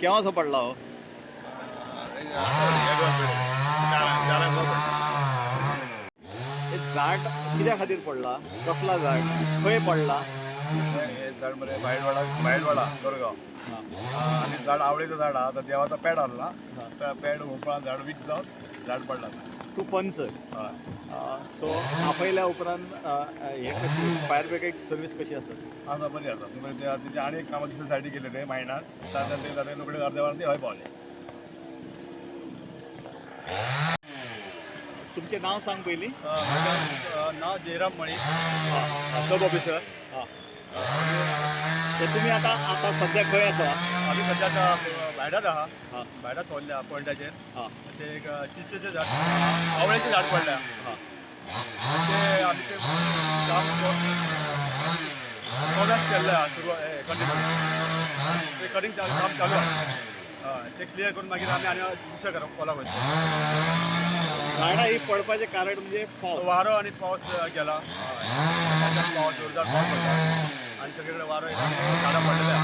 केव्हासो पडला हो? हे झाड कित्या खातीर पडला? कसला झाड, खंय पडला? हे झाड मरे भायटवाडा, भायटवाडा कोरगांव. आनी झाड आवळेचं झाड आहा. आतां देवाचो पेड हाडला, त्या पेड हुंपळान झाड वीक जावन झाड पडला. तूं पंच. हय. सो आपयल्या उपरांत हे कशी फायर ब्रिगेड सर्वीस कशी आसा? आसा, बरी आसा. तुमी तेजे आनी एक कामां दुसऱ्या सायडी केले ते मायणान तातूंत ते जाता रोखडे अर्द्या वरान ते हय पावले. तुमचें नांव सांग पयलीं. म्हजें नांव जयराम मळी, सब ऑफिसर. हां, सो तुमी आतां आतां सद्या खंय आसा? आमी सद्या आतां भायडात आहा. हां. भायडात पावल्या पॉयंटाचेर. हां. ते एक चिंचेचें झाड, आवळ्याचें झाड पडल्या. हां. ते आमी ते काम कोणाच केल्लें आहा सुरू कंटिन्यू ते कटिंग काम चालू आहा. हय, ते क्लियर करून मागीर आमी आनी दुसऱ्या कॉलाक वयतले. झाडां ही पडपाचें कारण म्हणजे पावस. वारो आनी पावस गेला. हय, पावस, जोरदार पावस पडटा आनी सगळे कडेन वारो येता, झाडां पडलेली आहा.